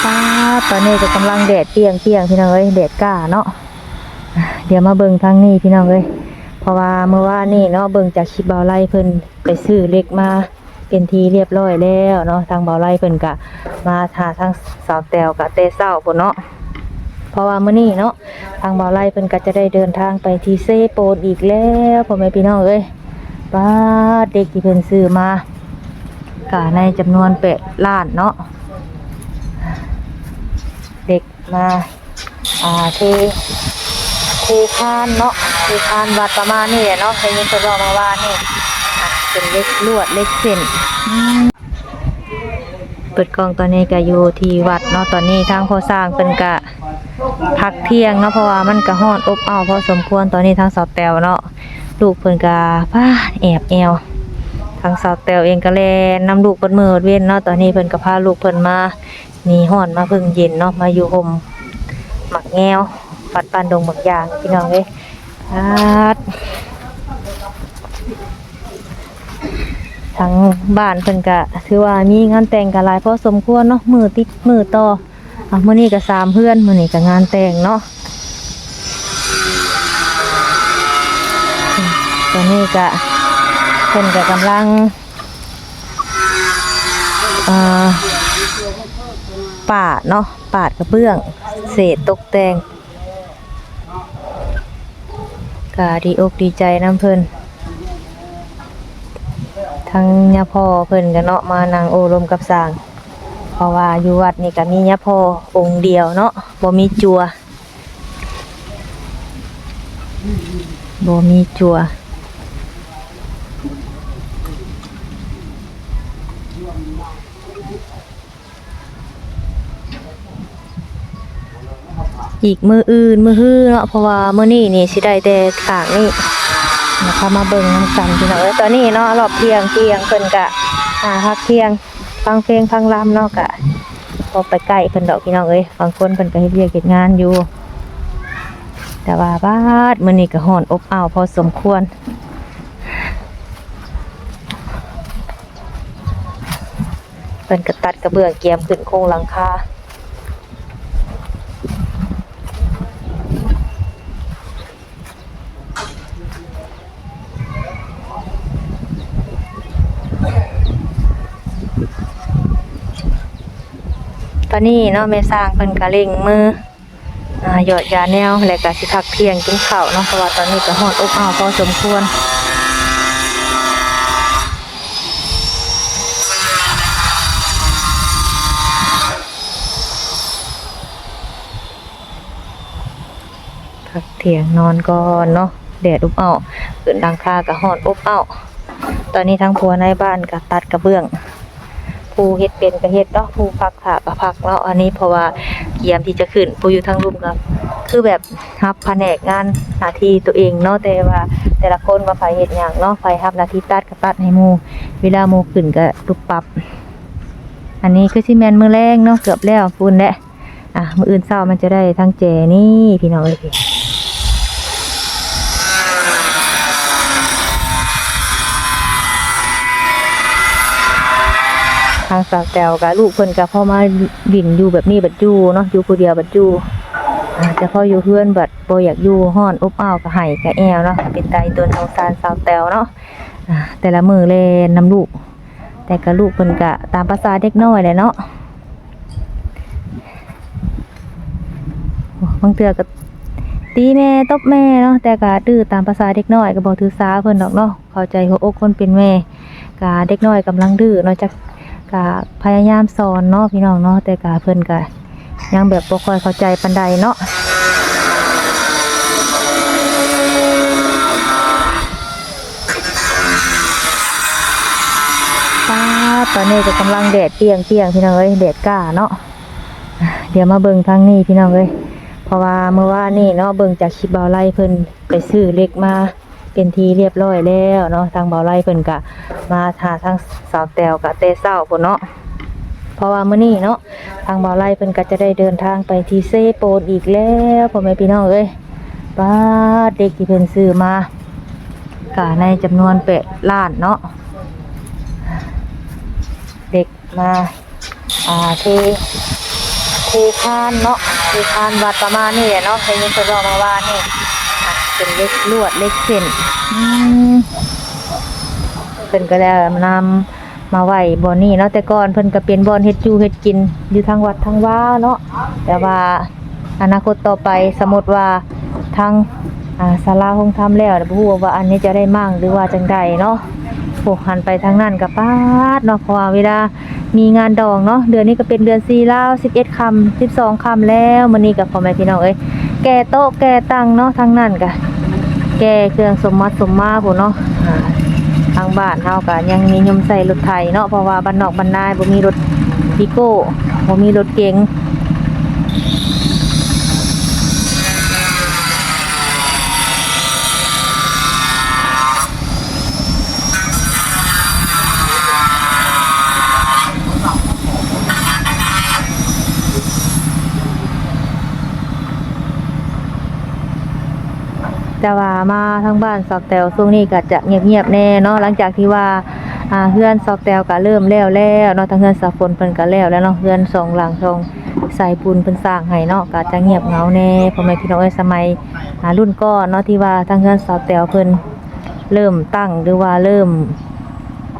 ອາ ຕອນນີ້ກໍກຳລັງແດດປ່ຽງໆ ພີ່ນ້ອງເອີຍ ແດດຈ້າເນາະ. ດຽວມາເບິ່ງທາງນີ້ ພີ່ນ້ອງເອີຍ ເພາະວ່າມື້ວານນີ້ເນາະ ເບິ່ງຈາກຄລິບບ່າວໄລເພິ່ນໄປຊື້ເຫຼັກມາເປັນທີ່ຮຽບຮ້ອຍແລ້ວເນາະ. ທາງບ່າວໄລເພິ່ນກະມາຫາທາງສາວແຕວກະແຕ່ເຊົ້າພຸ້ນເນາະ ເພາະວ່າມື້ນີ້ເນາະ ທາງບ່າວໄລເພິ່ນກໍຈະໄດ້ເດີນທາງໄປທີ່ເຊໂປນອີກແລ້ວ ພໍ່ແມ່ພີ່ນ້ອງເອີຍ. ປາດ ເຫຼັກທີ່ເພິ່ນຊື້ມາ ກະໃນຈຳນວນແປດລ້ານເນາະ ເຫຼັກມາ ອ່າ ເທ ເທຄານເນາະ ເທຄານວັດປະມານນີ້ແຫຼະເນາະ ໄດ້ຍິນເພິ່ນເວົ້າມາວ່ານີ້ ເປັນເຫຼັກລວດ ເຫຼັກເສັ້ນ. ເປີດກ້ອງ ຕອນນີ້ກະຢູ່ທີ່ວັດເນາະ. ຕອນນີ້ທາງພໍ່ຊ່າງເພິ່ນກະພັກທ່ຽງເນາະ ເພາະວ່າມັນກະຮ້ອນອົບເອົ້າພໍສົມຄວນ. ຕອນນີ້ທາງສາວແຕວເນາະ ລູກເພິ່ນກະ ພາ ແອບແອວ ທາງສາວແຕວເອງກະແລ່ນນຳລູກເບິດມື້ເບິດເວັນເນາະ. ຕອນນີ້ເພິ່ນກະພາລູກເພິ່ນມາ ໜີຮ້ອນມາເພິ່ງເຢັນເນາະ ມາຢູ່ຮົ່ມໝາກແງວ ວັດບ້ານດົງບັກຢາງ ພີ່ນ້ອງເອີຍ. ປາດ ທາງບ້ານເພິ່ນກະຖືວ່າມີງານແຕ່ງກະຫຼາຍພໍສົມຄວນເນາະ ມື້ຕິດມື້ຕໍ່. ອ່າ ມື້ນີ້ກະສາມເຮືອນ ມື້ນີ້ກະງານແຕ່ງເນາະ. ຕອນນີ້ກະ ເພິ່ນກະກຳລັງ ເອີ ປາດເນາະ ປາດກະເບື້ອງ ເສດຕົກແຕ່ງ ກະດີອົກດີໃຈນຳເພິ່ນ. ທັງຍາພໍ່ເພິ່ນກະເນາະ ມານັ່ງໂອ້ລົມກັບຊ່າງ ເພາະວ່າຢູ່ວັດນີ້ກະມີຍາພໍ່ອົງດຽວເນາະ ບໍ່ມີຈົວ ບໍ່ມີຈົວ. ອີກມື້ອື່ນມື້ຮືເນາະ ເພາະວ່າມື້ນີ້ນີ້ຊິໄດ້ແຕ່ຂ້າງນີ້ ເຮົາມາເບິ່ງນຳກັນ ພີ່ນ້ອງເອີຍ. ຕອນນີ້ເນາະ ຮອບທ່ຽງ ທ່ຽງເພິ່ນກະ ອ່າ ພັກທ່ຽງ ຟັງເພງຟັງລຳເນາະ ກະບໍ່ໄປໃກ້ເພິ່ນດອກ ພີ່ນ້ອງເອີຍ. ບາງຄົນເພິ່ນກະເຮັດວຽກເຮັດງານຢູ່ ແຕ່ວ່າ ປາດ ມື້ນີ້ກະຮ້ອນອົບອ້າວພໍສົມຄວນ. ເພິ່ນກະຕັດກະເບື້ອງກຽມຂຶ້ນໂຄງຫຼັງຄາ. ຕອນນີ້ເນາະ ແມ່ຊ່າງເພິ່ນກະເລັ່ງມື ອ່າ ຢອດຢາແນວ ແລະກະຊິພັກທ່ຽງກິນເຂົ້າເນາະ ເພາະວ່າຕອນນີ້ກະຮ້ອນອົບອ້າວພໍສົມຄວນ. ພັກທ່ຽງນອນກ່ອນເນາະ ແດດອົບອ້າວ ຂຶ້ນຫຼັງຄາກະຮ້ອນອົບອ້າວ. ຕອນນີ້ທັງຜົວນາຍບ້ານກະຕັດກະເບື້ອງ ຜູ້ເຮັດເປັນກະເຮັດເນາະ ຜູ້ພັກຜ້າກະພັກເນາະ. ອັນນີ້ເພາະວ່າກຽມທີ່ຈະຂຶ້ນ ຜູ້ຢູ່ທາງລຸ່ມກະຄືແບບຮັບພະແນກງານໜ້າທີ່ໂຕເອງເນາະ ແຕ່ວ່າແຕ່ລະຄົນວ່າໃຜເຮັດຫຍັງເນາະ ໃຜຮັບໜ້າທີ່ຕັດກະຕັດໃຫ້ໝູ່ ເວລາໝູ່ຂຶ້ນກະປຸບປັບ. ອັນນີ້ຄືຊິແມ່ນມື້ແລງເນາະ ເກືອບແລ້ວພຸ້ນແຫຼະ. ອ່ະ ມື້ອື່ນເຊົ້າມັນຈະໄດ້ທັງແຈນີ້ ພີ່ນ້ອງເອີຍ. ທາງສາວແຕວກະລູກເພິ່ນກະພໍມາຫຼິ້ນຢູ່ແບບນີ້ບັດຢູ່ເນາະ ຢູ່ຜູ້ດຽວບັດຢູ່ ອາດຈະພໍຢູ່ເຮືອນບັດບໍ່ຢາກຢູ່ ຮ້ອນອົບອ້າວກະໄຫ້ກະແອວເນາະ. ເປັນຕາອີ່ຕົນສົງສານສາວແຕວເນາະ ອາ ແຕ່ລະມື້ແລ່ນນຳລູກ ແຕ່ກະລູກເພິ່ນກະຕາມພາສາເດັກນ້ອຍແຫຼະເນາະ. ບາງເທື່ອກະຕີແມ່ຕົບແມ່ເນາະ ແຕ່ກະດື້ຕາມພາສາເດັກນ້ອຍ ກະບໍ່ຖືສາເພິ່ນດອກເນາະ. ເຂົ້າໃຈຫົວອົກຄົນເປັນແມ່ ກະເດັກນ້ອຍກຳລັງດື້ເນາະ ຈັກ ກະພະຍາຍາມສອນເນາະ ພີ່ນ້ອງເນາະ ແຕ່ກະເພິ່ນກະຍັງແບບບໍ່ຄ່ອຍເຂົ້າໃຈປານໃດເນາະ. ປາດ ຕອນນີ້ກໍກຳລັງແດດປ່ຽງໆ ພີ່ນ້ອງເອີຍ ແດດຈ້າເນາະ. ດຽວມາເບິ່ງທາງນີ້ ພີ່ນ້ອງເອີຍ ເພາະວ່າມື້ວານນີ້ເນາະ ເບິ່ງຈາກຄລິບບ່າວໄລເພິ່ນໄປຊື້ເຫຼັກມາເປັນທີ່ຮຽບຮ້ອຍແລ້ວເນາະ. ທາງບ່າວໄລເພິ່ນກະມາຫາທາງສາວແຕວກະແຕ່ເຊົ້າພຸ້ນເນາະ ເພາະວ່າມື້ນີ້ເນາະ ທາງບ່າວໄລເພິ່ນກໍຈະໄດ້ເດີນທາງໄປທີ່ເຊໂປນອີກແລ້ວ ພໍ່ແມ່ພີ່ນ້ອງເອີຍ. ປາດ ເຫຼັກທີ່ເພິ່ນຊື້ມາ ກະໃນຈຳນວນແປດລ້ານເນາະ ເຫຼັກມາ ອ່າ ເທ ພູຄານເນາະ ພູຄານວັດປະມານນີ້ແຫຼະເນາະ ໄດ້ຍິນເພິ່ນເວົ້າມາວ່ານີ້ ເປັນເຫຼັກລວດເຫຼັກເສັ້ນ ອືມ ເພິ່ນກໍໄດ້ນຳມາໄວ້ບ່ອນນີ້ເນາະ ແຕ່ກ່ອນເພິ່ນກໍເປັນບ່ອນເຮັດຢູ່ເຮັດກິນຢູ່ທາງວັດທາງວາເນາະ ແຕ່ວ່າ ອະນາຄົດຕໍ່ໄປ ສົມມຸດວ່າທາງ ອາ ສາລາໂຮງທຳແລ້ວ ບໍ່ຮູ້ວ່າອັນນີ້ຈະໄດ້ໝັ້ງ ຫຼືວ່າຈັ່ງໃດເນາະ. ໂອ້ ຫັນໄປທາງນັ້ນກໍປາດເນາະ ເພາະວ່າເວລາມີງານດອງເນາະ ເດືອນນີ້ກໍເປັນເດືອນສີ່ລາວ ສິບເອັດຄ່ຳ ສິບສອງຄ່ຳແລ້ວ ມື້ນີ້ກໍ ພໍ່ແມ່ພີ່ນ້ອງເອີຍ ແກ່ໂຕະແກ່ຕັ່ງເນາະ ທາງນັ້ນກໍແກ່ເຄື່ອງສົມໝັດສົມມາພຸ້ນເນາະ. ອາ ທາງບ້ານເຮົາກໍຍັງນິຍົມໃຊ້ລົດໄຖເນາະ ເພາະວ່າບ້ານນອກບ້ານນາບໍ່ມີລົດວີໂກ້ ບໍ່ມີລົດເກັງ. ແຕ່ວ່າມາທາງບ້ານສາວແຕວຊ່ວງນີ້ກໍຈະງຽບໆແດ່ເນາະ ຫຼັງຈາກທີ່ວ່າ ອາ ເຮືອນສາວແຕວກໍເລີ່ມແລ້ວແລ້ວເນາະ ທາງເຮືອນສາວຝົນເພິ່ນກໍແລ້ວແລ້ວເນາະ ເຮືອນສອງຫຼັງຂອງສາຍບຸນເພິ່ນສ້າງໃຫ້ເນາະ ກໍຈະງຽບເຫງົາແດ່ ພໍ່ແມ່ພີ່ນ້ອງເອີຍ. ສະໄໝ ອາ ລຸ້ນກ່ອນເນາະ ທີ່ວ່າທາງເຮືອນສາວແຕວເພິ່ນເລີ່ມຕັ້ງ ຫຼືວ່າເລີ່ມ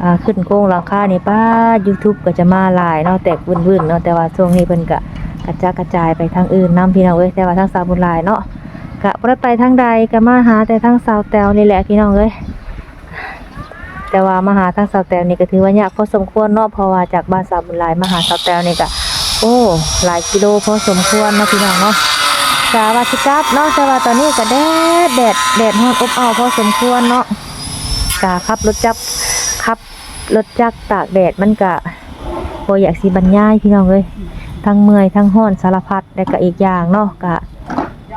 ອາ ຂຶ້ນໂຄງຫຼັງຄານີ້ ປາດ ຢູທູບກໍຈະມາຫຼາຍເນາະ ແຕກວື່ນໆເນາະ ແຕ່ວ່າຊ່ວງນີ້ເພິ່ນກະກະຈັດກະຈາຍໄປທາງອື່ນນຳ ພີ່ນ້ອງເອີຍ. ແຕ່ວ່າທາງສາວບຸນຫຼາຍເນາະ ກະບໍ່ໄດ້ໄປທາງໃດ ກະມາຫາແຕ່ທາງສາວແຕວນີ້ແຫຼະ ພີ່ນ້ອງເອີຍ. ແຕ່ວ່າມາຫາທາງສາວແຕວນີ້ກໍຖືວ່າຍາກພໍສົມຄວນເນາະ ເພາະວ່າຈາກບ້ານສາວບຸນຫຼາຍມາຫາສາວແຕວນີ້ກໍ ໂອ້ ຫຼາຍກິໂລພໍສົມຄວນເນາະ ພີ່ນ້ອງເນາະ. ກະວ່າຊິກັບເນາະ ແຕ່ວ່າຕອນນີ້ກໍແດດ ແດດ ແດດຮ້ອນອົບອ້າວພໍສົມຄວນເນາະ. ກະຂັບລົດຈັກ ຂັບລົດຈັກຕາກແດດ ມັນກະບໍ່ຢາກຊິບັນຍາຍ ພີ່ນ້ອງເອີຍ ທັງເມື່ອຍ ທັງຮ້ອນ ສາລະພັດ ແລະກະອີກຢ່າງເນາະ ກະ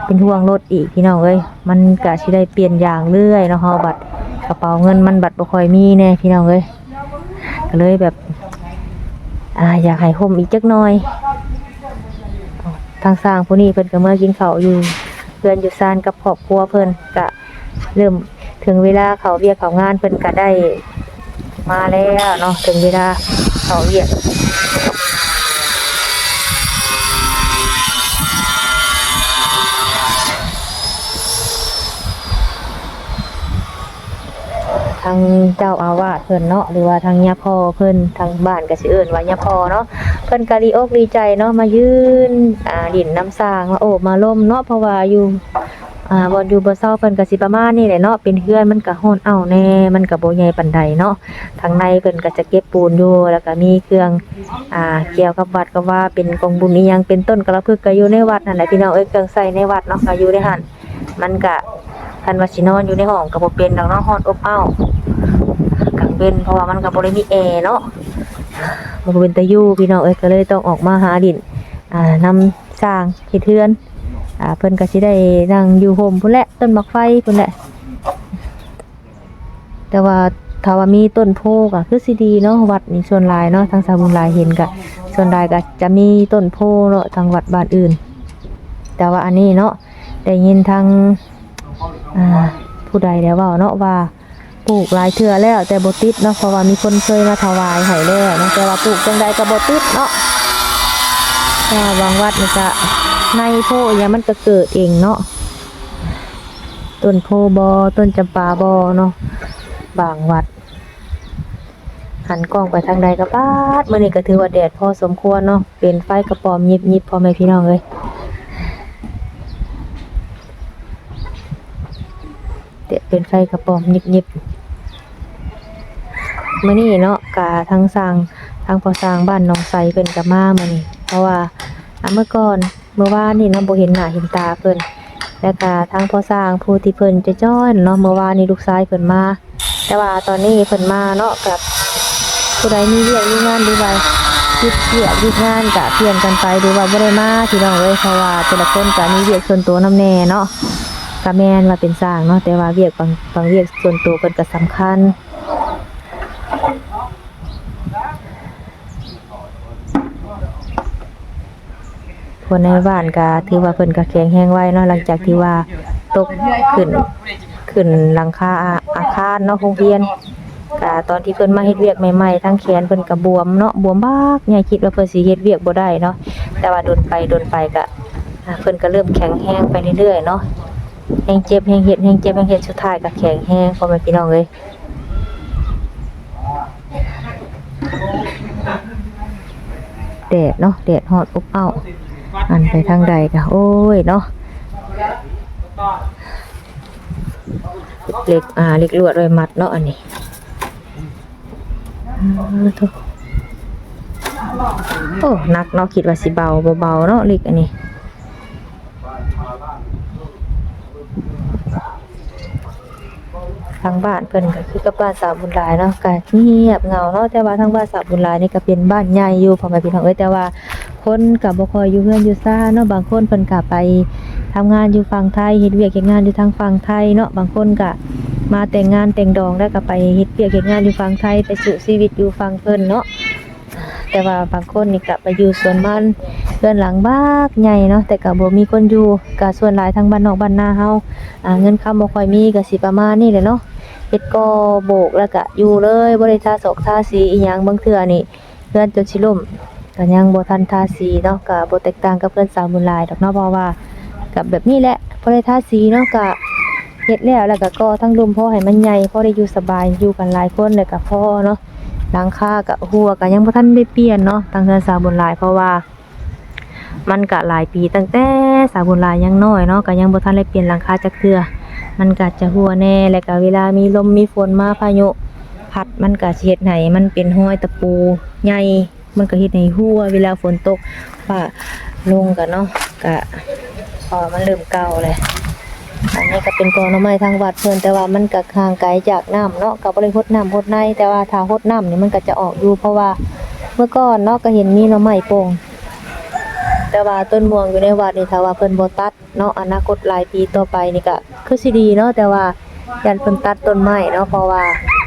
ເປັນຫ່ວງລົດອີກ ພີ່ນ້ອງເອີຍ ມັນກະຊິໄດ້ປ່ຽນຢາງເລື້ອຍເນາະ ເຮົາບັດກະເປົາເງິນມັນບັດບໍ່ຄ່ອຍມີແດ່ ພີ່ນ້ອງເອີຍ. ກໍເລີຍແບບ ອາ ຢາກໃຫ້ຮົ່ມອີກຈັກໜ່ອຍ. ທາງຊ່າງຜູ້ນີ້ເພິ່ນກໍເມືອກິນເຂົ້າຢູ່ເຮືອນຢູ່ຊານກັບຄອບຄົວເພິ່ນ ກະເລີ່ມເຖິງເວລາເຂົ້າວຽກເຂົ້າງານ ເພິ່ນກະໄດ້ ມາແລ້ວເນາະ ເຖິງເວລາເຂົ້າວຽກ. ທາງເຈົ້າອາວາດເພິ່ນເນາະ ຫຼືວ່າທາງຍາພໍ່ເພິ່ນ ທາງບ້ານກໍຊິເອີ້ນວ່າຍາພໍ່ເນາະ ເພິ່ນກໍດີອົກດີໃຈເນາະ ມາຢືນ ອ່າ ຫຼິ້ນນຳຊ່າງ ມາໂອ້ມາລົມເນາະ ເພາະວ່າຢູ່ ອ່າ ບ່ອນຢູ່ບ່ອນເຊົາເພິ່ນກໍຊິປະມານນີ້ແຫຼະເນາະ ເປັນເຮືອນມັນກໍຮ້ອນອ້າວແດ່ ມັນກໍບໍ່ໃຫຍ່ປານໃດເນາະ. ທາງໃນເພິ່ນກໍຈະເກັບປູນຢູ່ ແລ້ວກໍມີເຄື່ອງ ອ່າ ກ່ຽວກັບວັດກັບວາ ເປັນກອງບຸນອີ່ຫຍັງ ເປັນຕົ້ນກະລະພຶກກໍຢູ່ໃນວັດຫັ້ນແຫຼະ ພີ່ນ້ອງເອີຍ ເຄື່ອງໃຊ້ໃນວັດເນາະ ກໍຢູ່ໃນຫັ້ນ. ມັນກະ ຄັນວ່າຊິນອນຢູ່ໃນຫ້ອງກໍບໍ່ເປັນດອກເນາະ ຮ້ອນອົບອ້າວກາງເວັນ ເພາະວ່າມັນກໍບໍ່ໄດ້ມີແອເນາະ ມັນບໍ່ເປັນຕາຢູ່ ພີ່ນ້ອງເອີຍ ກໍເລີຍຕ້ອງອອກມາຫາຫຼິ້ນ ອ່າ ນຳຊ່າງເຮັດເຮືອນ ອ່າ ເພິ່ນກໍຊິໄດ້ນັ່ງຢູ່ຮົ່ມພຸ້ນແຫຼະ ຕົ້ນໝາກໄຟພຸ້ນແຫຼະ. ແຕ່ວ່າຖ້າວ່າມີຕົ້ນໂພກໍຄືຊິດີເນາະ ວັດນີ້ສ່ວນຫຼາຍເນາະ ທາງຊາວບຸນຫຼາຍເຫັນກໍສ່ວນຫຼາຍກໍຈະມີຕົ້ນໂພເນາະ ທາງວັດບ້ານອື່ນ. ແຕ່ວ່າອັນນີ້ເນາະ ໄດ້ຍິນທາງ ອ່າ ຜູ້ໃດແລ້ວເວົ້າເນາະວ່າ ປູກຫຼາຍເທື່ອແລ້ວແຕ່ບໍ່ຕິດເນາະ ເພາະວ່າມີຄົນເຄີຍມາຖວາຍໃຫ້ແລ້ວເນາະ ແຕ່ວ່າປູກຈັ່ງໃດກໍບໍ່ຕິດເນາະ. ເພາະວ່າບາງວັດນີ້ກະໃນໂພອີ່ຫຍັງມັນກະເກີດເອງເນາະ ຕົ້ນໂພບໍ່ ຕົ້ນຈຳປາບໍ່ເນາະ ບາງວັດ. ຫັນກ້ອງໄປທາງໃດກໍປາດ ມື້ນີ້ກໍຖືວ່າແດດພໍສົມຄວນເນາະ ເປັນໄຟກະປອມຍິບໆ ພໍ່ແມ່ພີ່ນ້ອງເອີຍ. ເປັນໄຟກະປອມຍິບໆ ມື້ນີ້ເນາະ ກະທາງຊ່າງ ທາງພໍ່ຊ່າງບ້ານໜອງໄຊເພິ່ນກະມາມື້ນີ້ ເພາະວ່າ ອາ ເມື່ອກ່ອນ ເມື່ອວານນີ້ເນາະ ບໍ່ເຫັນໜ້າເຫັນຕາເພິ່ນ ແລ້ວກະທາງພໍ່ຊ່າງຜູ້ທີ່ເພິ່ນຈະຈ້ອຍເນາະ ເມື່ອວານນີ້ລູກຊາຍເພິ່ນມາ ແຕ່ວ່າຕອນນີ້ເພິ່ນມາເນາະ ກະຜູ້ໃດມີວຽກມີງານ ຫຼືວ່າຕິດວຽກວຽກງານກະປ່ຽນກັນໄປ ຫຼືວ່າບໍ່ໄດ້ມາ ພີ່ນ້ອງເອີຍ ເພາະວ່າແຕ່ລະຄົນກະມີວຽກສ່ວນຕົວນຳແດ່ເນາະ. ກະແມ່ນວ່າເປັນຊ່າງເນາະ ແຕ່ວ່າວຽກບາງ ບາງວຽກສ່ວນຕົວເພິ່ນກະສຳຄັນ ຄົນໃນບ້ານກະຖືວ່າເພິ່ນກະແຂງແຮງໄວເນາະ ຫຼັງຈາກທີ່ວ່າຕົກຂຶ້ນ ຂຶ້ນຫຼັງຄາອາ ອາຄານເນາະ ໂຮງຮຽນ ກະຕອນທີ່ເພິ່ນມາເຮັດວຽກໃໝ່ໆ ທັງແຂນເພິ່ນກະບວມເນາະ ບວມບັກໃຫຍ່ ຄິດວ່າເພິ່ນຊິເຮັດວຽກບໍ່ໄດ້ເນາະ ແຕ່ວ່າດົນໄປດົນໄປກະ ອ່າ ເພິ່ນກະເລີ່ມແຂງແຮງໄປເລື້ອຍໆເນາະ ແຮງເຈັບແຮງເຮັດ ແຮງເຈັບແຮງເຮັດ ສຸດທ້າຍກະແຂງແຮງ ພໍ່ແມ່ພີ່ນ້ອງເອີຍ. ແດດເນາະ ແດດຮ້ອນອົບເອົ້າ ອັນໄປທາງໃດກະ ໂອ້ຍເນາະ ເຫຼັກ ອ່າ ເຫຼັກລວດໄວ້ມັດເນາະ ອັນນີ້ ໂອ້ ໜັກເນາະ ຄິດວ່າຊິເບົາ ບໍ່ເບົາເນາະ ເຫຼັກອັນນີ້. ທາງບ້ານເພິ່ນກະຄືກັບບ້ານສາວບຸນຫຼາຍເນາະ ກະງຽບເຫງົາເນາະ ແຕ່ວ່າທາງບ້ານສາວບຸນຫຼາຍນີ້ກະເປັນບ້ານໃຫຍ່ຢູ່ ພໍ່ແມ່ພີ່ນ້ອງເອີຍ ແຕ່ວ່າຄົນກະບໍ່ຄ່ອຍຢູ່ເຮືອນຢູ່ຊານເນາະ ບາງຄົນເພິ່ນກະໄປທຳງານຢູ່ຝັ່ງໄທ ເຮັດວຽກເຮັດງານຢູ່ທາງຝັ່ງໄທເນາະ ບາງຄົນກະມາແຕ່ງງານແຕ່ງດອງແລ້ວກະໄປເຮັດວຽກເຮັດງານຢູ່ຝັ່ງໄທ ໄປສູ້ຊີວິດຢູ່ຝັ່ງເພິ່ນເນາະ. ແຕ່ວ່າບາງຄົນນີ້ກະໄປຢູ່ສວນມັນ ເຮືອນຫຼັງບັກໃຫຍ່ເນາະ ແຕ່ກະບໍ່ມີຄົນຢູ່ ກະສ່ວນຫຼາຍທາງບ້ານນອກບ້ານນາເຮົາ ອ່າ ເງິນຄຳບໍ່ຄ່ອຍມີ ກະຊິປະມານນີ້ແຫຼະເນາະ ເຮັດກໍໂບກແລ້ວກະຢູ່ເລີຍ ບໍ່ໄດ້ທາສອກທາສີອີ່ຫຍັງ ບາງເທື່ອນີ້ເຮືອນຈົນຊິລົ້ມ ກະຍັງບໍ່ທັນທາສີເນາະ ກະບໍ່ແຕກຕ່າງກັບເຮືອນສາວບຸນຫຼາຍດອກເນາະ ເພາະວ່າກະແບບນີ້ແຫຼະ ບໍ່ໄດ້ທາສີເນາະ ກະເຮັດແລ້ວ ແລ້ວກະກໍ່ທັງລຸ່ມພໍໃຫ້ມັນໃຫຍ່ ພໍໄດ້ຢູ່ສະບາຍ ຢູ່ກັນຫຼາຍຄົນແລ້ວກະພໍເນາະ. ຫຼັງຄາກະຮົ່ວ ກະຍັງບໍ່ທັນໄດ້ປ່ຽນເນາະ ທາງເຮືອນສາວບຸນຫຼາຍ ເພາະວ່າມັນກະຫຼາຍປີ ຕັ້ງແຕ່ສາວບຸນຫຼາຍຍັງນ້ອຍເນາະ ກະຍັງບໍ່ທັນໄດ້ປ່ຽນຫຼັງຄາຈັກເທື່ອ ມັນກະຈະຮົ່ວແດ່ ແລ້ວກະເວລາມີລົມມີຝົນມາ ພາຍຸພັດ ມັນກະຊິເຮັດໃຫ້ມັນເປັນຮອຍຕະປູໃຫຍ່ ມັນກະເຮັດໃຫ້ຮົ່ວ ເວລາຝົນຕົກຟ້າລົງກະເນາະ ກະ ເພາະວ່າມັນເລີ່ມເກົ່າແລ້ວ. ອັນນີ້ກະເປັນກອໜໍ່ໄມ້ທາງວັດເພິ່ນ ແຕ່ວ່າມັນກະຫ່າງໄກຈາກນ້ຳເນາະ ກະບໍ່ໄດ້ຫົດນ້ຳຫົດໃນ ແຕ່ວ່າຖ້າຫົດນ້ຳນີ້ມັນກະຈະອອກຢູ່ ເພາະວ່າເມື່ອກ່ອນເນາະ ກະເຫັນມີໜໍ່ໄມ້ປົ່ງ ແຕ່ວ່າຕົ້ນມ່ວງຢູ່ໃນວັດນີ້ ຖ້າວ່າເພິ່ນບໍ່ຕັດເນາະ ອະນາຄົດຫຼາຍປີຕໍ່ໄປນີ້ກະຄືຊິດີເນາະ ແຕ່ວ່າຢ້ານເພິ່ນຕັດຕົ້ນໄມ້ເນາະ ເພາະວ່າ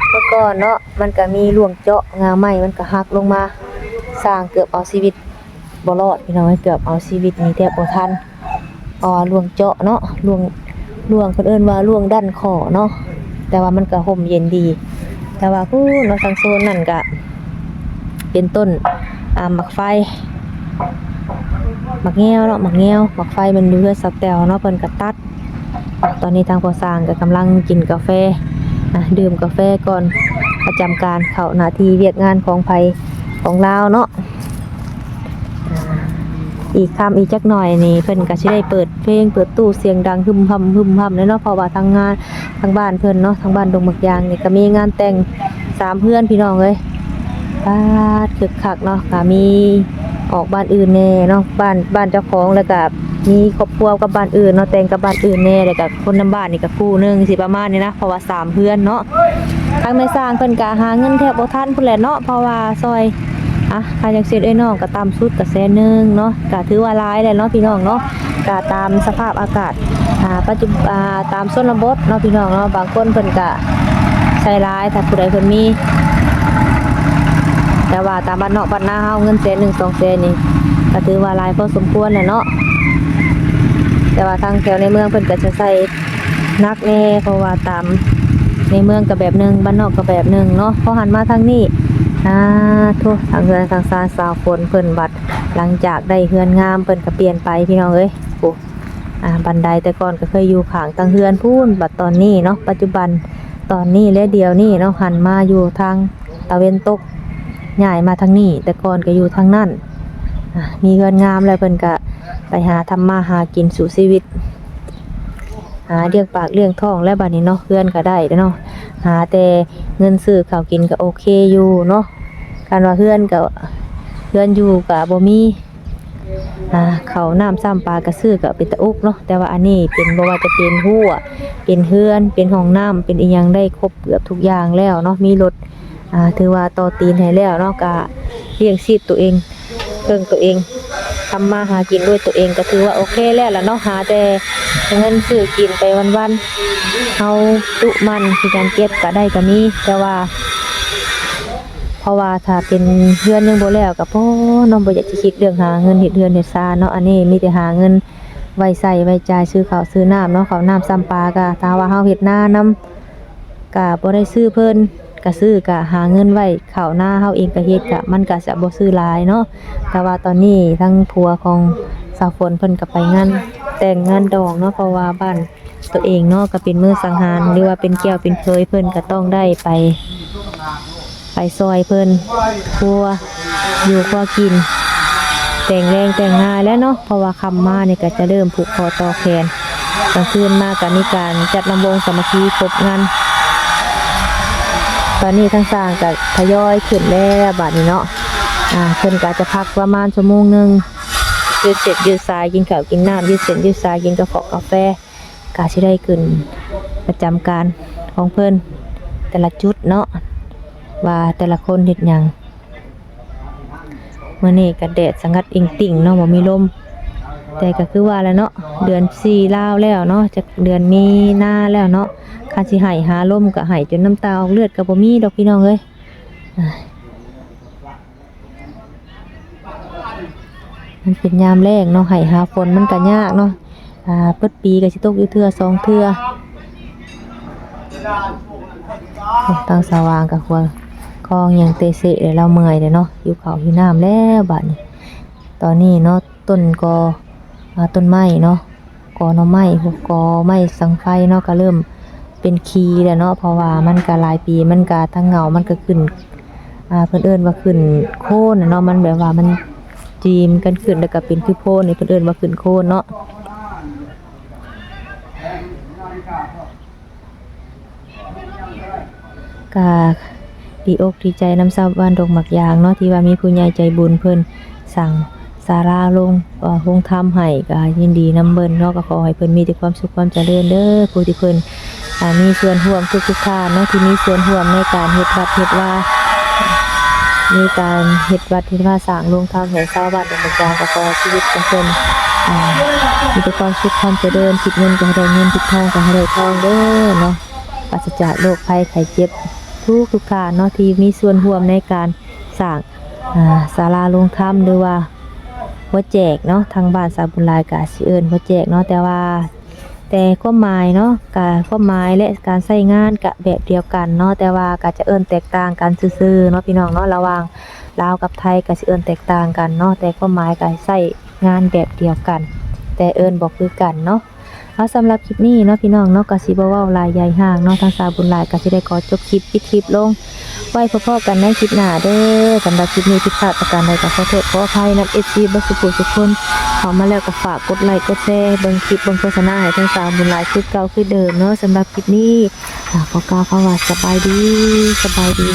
ເມື່ອກ່ອນເນາະ ມັນກະມີລວງເຈາະ ງ່າໄມ້ມັນກະຫັກລົງມາ ຊ້າງເກືອບເອົາຊີວິດ ບໍ່ລອດ ພີ່ນ້ອງເອີຍ ເກືອບເອົາຊີວິດນີ້ແທບບໍ່ທັນ ເພາະວ່າລວງເຈາະເນາະ ລວງ ລວງ ເພິ່ນເອີ້ນວ່າລວງດັນຄໍເນາະ ແຕ່ວ່າມັນກະຮົ່ມເຢັນດີ ແຕ່ວ່າພຸ້ນເນາະ ທາງໂຊນນັ້ນກະເປັນຕົ້ນ ອ່າ ໝາກໄຟ ໝາກແງວເນາະ ໝາກແງວ ໝາກໄຟມັນຢູ່ເຮືອນສາວແຕວເນາະ ເພິ່ນກະຕັດ ຕອນນີ້ທາງພໍ່ຊ່າງກະກຳລັງກິນກາແຟ ອ່າ ດື່ມກາແຟກ່ອນປະຈຳການເຂົ້າໜ້າທີ່ວຽກງານຂອງໃຜຂອງລາວເນາະ ອ່າ ອີກຄ່ຳອີກຈັກໜ້ອຍນີ້ເພິ່ນກະຊິໄດ້ເປີດເພງເປີດຕູ້ສຽງດັງຮຶມຮຳຮຶມຮຳເລີຍເນາະ ເພາະວ່າທາງງານ ທາງບ້ານເພິ່ນເນາະ ທາງບ້ານດົງໝາກຢາງນີ້ກະມີງານແຕ່ງ ສາມເຮືອນ ພີ່ນ້ອງເອີຍ ປາດ ຄຶກຄັກເນາະ ກະມີອອກບ້ານອື່ນແດ່ເນາະ ບ້ານ ບ້ານເຈົ້າຂອງ ແລ້ວກະມີຄອບຄົວກັບບ້ານອື່ນເນາະ ແຕ່ງກັບບ້ານອື່ນແດ່ ແລ້ວກະຄົນນຳບ້ານນີ້ກະຄູ່ໜຶ່ງ ຊິປະມານນີ້ນະ ເພາະວ່າສາມເຮືອນເນາະ ທາງແມ່ຊ່າງເພິ່ນກະຫາເງິນແທບບໍ່ທັນພຸ້ນແຫຼະເນາະ ເພາະວ່າຊ່ອຍ ອ່ະ ຄ່າຈັ່ງຊີ້ເອື້ອຍນ້ອງກະຕ່ຳສຸດກະແສນໜຶ່ງເນາະ ກະຖືວ່າຫຼາຍແຫຼະເນາະ ພີ່ນ້ອງເນາະ ກະຕາມສະພາບອາກາດ ອ່າ ປັດຈຸ ອ່າ ຕາມຊົນນະບົດເນາະ ພີ່ນ້ອງເນາະ ບາງຄົນເພິ່ນກະໃຊ້ຫຼາຍ ຖ້າຜູ້ໃດເພິ່ນມີ ແຕ່ວ່າຕາມບ້ານນອກບ້ານນາເຮົາ ເງິນແສນໜຶ່ງ ສອງແສນນີ້ ກະຖືວ່າຫຼາຍພໍສົມຄວນແຫຼະເນາະ ແຕ່ວ່າທາງແຖວໃນເມືອງເພິ່ນກະຈະໃຊ້ໜັກແດ່ ເພາະວ່າຕາມໃນເມືອງກະແບບໜຶ່ງ ບ້ານນອກກະແບບໜຶ່ງເນາະ ພໍຫັນມາທາງນີ້ ອ່າ ໂທ້ ທາງເຮືອນທາງຊານສາວຝົນເພິ່ນບັດ ຫຼັງຈາກໄດ້ເຮືອນງາມ ເພິ່ນກະປ່ຽນໄປ ພີ່ນ້ອງເອີຍ ໂອ້ ອ່າ ບັນໄດແຕ່ກ່ອນກະເຄີຍຢູ່ຂ້າງທາງເຮືອນພຸ້ນ ບັດຕອນນີ້ເນາະ ປັດຈຸບັນຕອນນີ້ ແລະ ດຽວນີ້ເນາະ ຫັນມາຢູ່ທາງຕາເວັນຕົກ ຍ້າຍມາທາງນີ້ ແຕ່ກ່ອນກະຢູ່ທາງນັ້ນ ອ່າ ມີເຮືອນງາມແລ້ວ ເພິ່ນກະໄປຫາທຳມາຫາກິນສູ້ຊີວິດ ຫາລ້ຽງປາກລ້ຽງທ້ອງແລ້ວ ບັດນີ້ເນາະ ເຮືອນກະໄດ້ແລ້ວເນາະ ຫາແຕ່ເງິນຊື້ເຂົ້າກິນກະໂອເຄຢູ່ເນາະ ຄັນວ່າເຮືອນກະ ເຮືອນຢູ່ກະບໍ່ມີ ອ່າ ເຂົ້ານ້ຳຊ້ຳປາກະຊື້ກະເປັນຕາອຸກເນາະ ແຕ່ວ່າອັນນີ້ເປັນ ບໍ່ວ່າຈະເປັນຮົ້ວ ເປັນເຮືອນ ເປັນຫ້ອງນ້ຳ ເປັນອີ່ຫຍັງ ໄດ້ຄົບເກືອບທຸກຢ່າງແລ້ວເນາະ ມີລົດ ອ່າ ຖືວ່າຕໍ່ຕີນໃຫ້ແລ້ວເນາະ ກະລ້ຽງຊີບໂຕເອງ ເຄິ່ງໂຕເອງ ທຳມາຫາກິນດ້ວຍໂຕເອງ ກະຖືວ່າໂອເຄແລ້ວລະເນາະ ຫາແຕ່ເງິນຊື້ກິນໄປວັນໆ ເຮົາຕຸໝັ່ນ ຂະຫຍັນເກັບກະໄດ້ກະມີ ແຕ່ວ່າ ເພາະວ່າຖ້າເປັນເຮືອນຍັງບໍ່ແລ້ວກະພໍເນາະ ບໍ່ຢາກຊິຄິດເລື່ອງຫາເງິນເຮັດເຮືອນເຮັດຊານເນາະ ອັນນີ້ມີແຕ່ຫາເງິນໄວ້ໃຊ້ໄວ້ຈ່າຍ ຊື້ເຂົ້າຊື້ນ້ຳເນາະ ເຂົ້ານ້ຳຊ້ຳປາ ກະຖ້າວ່າເຮົາເຮັດນານຳ ກະບໍ່ໄດ້ຊື້ເພິ່ນ ກະຊື້ ກະຫາເງິນໄວ້ເຂົ້ານາ ເຮົາເອງກະເຮັດ ກະ ມັນກະຈະບໍ່ຊື້ຫຼາຍເນາະ. ແຕ່ວ່າຕອນນີ້ທາງຜົວຂອງສາວຝົນເພິ່ນກະໄປງານແຕ່ງງານດອງເນາະ ເພາະວ່າບ້ານໂຕເອງເນາະ ກະເປັນເມືອງສັງຫານ ຫຼືວ່າເປັນແກ້ວເປັນເຂີຍ ເພິ່ນກະຕ້ອງໄດ້ໄປ ໄປຊ່ອຍເພິ່ນຄົວຢູ່ຄົວກິນ ແຕ່ງແລງແຕ່ງນາແລ້ວເນາະ ເພາະວ່າຄ່ຳມານີ້ກະຈະເລີ່ມຜູກຂໍ້ຕໍ່ແຂນ ກາງຄືນມາກະມີການຈັດລຳວົງສາມັກຄີຄົບງັນ. ຕອນນີ້ທາງຊ່າງກະທະຍອຍຂຶ້ນແລ້ວບາດນີ້ເນາະ ອາ ເພິ່ນກະຈະພັກປະມານຊົ່ວໂມງໜຶ່ງ ຍືດເສັ້ນຍືດສາຍ ກິນເຂົ້າກິນນ້ຳ ຍືດເສັ້ນຍືດສາຍ ກິນກາຟອກກາແຟ ກະຊິໄດ້ຂຶ້ນປະຈຳການຂອງເພິ່ນແຕ່ລະຈຸດເນາະ ວ່າແຕ່ລະຄົນເຮັດຫຍັງ. ມື້ນີ້ກະແດດສະຫງັດອິງຕິ່ງເນາະ ບໍ່ມີລົມ ແຕ່ກະຄືວ່າແຫຼະເນາະ ເດືອນສີ່ລາວແລ້ວເນາະ ຈະເດືອນມີນາແລ້ວເນາະ ຄັນຊິໄຫ້ຫາລົມກະໄຫ້ຈົນນ້ຳຕາອອກເລືອດກະບໍ່ມີດອກພີ່ນ້ອງເອີຍ. ມັນເປັນຍາມແລ້ງເນາະ ໄຮ່ຫາຝົນມັນກະຍາກເນາະ ອາ ເບິດປີກະຊິຕົກຢູ່ເທື່ອສອງເທື່ອ. ໂອ້ ທາງສາວຫວ່າງກະຄົວຄອງຫຍັງເຕະເຊະແລ້ວ ລາວເມື່ອຍແລ້ວເນາະ ຫິວເຂົ້າຫິວນ້ຳແລ້ວບາດນີ້. ຕອນນີ້ເນາະ ຕົ້ນກໍ ອາ ຕົ້ນໄມ້ເນາະ ກໍໜໍ່ໄມ້ ກໍໄມ້ສັງໄຟເນາະ ກະເລີ່ມເປັນຂີ້ແລ້ວເນາະ ເພາະວ່າມັນກະຫຼາຍປີ ມັນກະ ທັງເຫງົາມັນກະຂຶ້ນ ອາ ເພິ່ນເອີ້ນວ່າຂຶ້ນໂຄນນະເນາະ ມັນແບບວ່າມັນຈີມກັນຂຶ້ນ ແລ້ວກະເປັນຄືໂພນນີ້ ເພິ່ນເອີ້ນວ່າຂຶ້ນໂຄນເນາະ. ກະດີອົກດີໃຈນຳຊາວບ້ານດົງໝາກຢາງເນາະ ທີ່ວ່າມີຜູ້ໃຫຍ່ໃຈບຸນເພິ່ນສ້າງສາລາໂຮງ ເອີ ໂຮງທຳໃຫ້ ກະຍິນດີນຳເພິ່ນເນາະ ກະຂໍໃຫ້ເພິ່ນມີແຕ່ຄວາມສຸກຄວາມຈະເລີນເດີ ຜູ້ທີ່ເພິ່ນ ອາ ມີສ່ວນຮ່ວມທຸກໆທ່ານເນາະ ທີ່ມີສ່ວນຮ່ວມໃນການເຮັດວັດເຮັດວາ ມີການເຮັດວັດເຮັດວາ ສ້າງໂຮງທຳໃຫ້ຊາວບ້ານດົງໝາກຢາງ ກະຂໍໃຫ້ຊີວິດຂອງເພິ່ນ ອາ ມີແຕ່ຄວາມສຸກຄວາມຈະເລີນ ຄິດເງິນກະໃຫ້ໄດ້ເງິນ ຄິດທອງກະໃຫ້ໄດ້ທອງເດີເນາະ. ປາສະຈາກໂລກໄພໄຂ້ເຈັບທຸກໆທ່ານເນາະ ທີ່ມີສ່ວນຮ່ວມໃນການສ້າງ ອາ ສາລາໂຮງທຳ ຫຼືວ່າຫົວແຈກເນາະ ທາງບ້ານສາວບຸນຫຼາຍກະຊິເອີ້ນຫົວແຈກເນາະ ແຕ່ວ່າ ແຕ່ຄວາມໝາຍເນາະ ກະຄວາມໝາຍ ແລະ ການໃຊ້ງານກະແບບດຽວກັນເນາະ ແຕ່ວ່າກະຈະເອີ້ນແຕກຕ່າງກັນຊື່ໆເນາະ ພີ່ນ້ອງເນາະ ລະຫວ່າງລາວກັບໄທກະຊິເອີ້ນແຕກຕ່າງກັນເນາະ ແຕ່ຄວາມໝາຍກະໃຊ້ງານແບບດຽວກັນ ແຕ່ເອີ້ນບໍ່ຄືກັນເນາະ. ເອົາ ສຳລັບຄລິບນີ້ເນາະ ພີ່ນ້ອງເນາະ ກະຊິບໍ່ເວົ້າຫຼາຍໃຫຍ່ຫ້າງເນາະ ທາງສາວບຸນຫຼາຍກະຊິໄດ້ຂໍຈົບຄລິບ ປິດຄລິບລົງ ໄວ້ພໍ້ໆກັນໃນຄລິບໜ້າເດີ. ສຳລັບຄລິບນີ້ຜິດພາດປະການໃດກະຂໍໂທດຂໍອະໄພນຳ ເອັຟຊີ ເບິດສູ່ຜູ້ສູ່ຄົນ ເຂົ້າມາແລ້ວກະຝາກກົດໄລກ໌ກົດແຊ ເບິ່ງຄລິບເບິ່ງໂຄສະນາໃຫ້ທາງສາວບຸນຫຼາຍຄືເກົ່າຄືເດີມເນາະ. ສຳລັບຄລິບນີ້ ກະຂໍກ່າວຄຳວ່າສະບາຍດີ ສະບາຍດີ.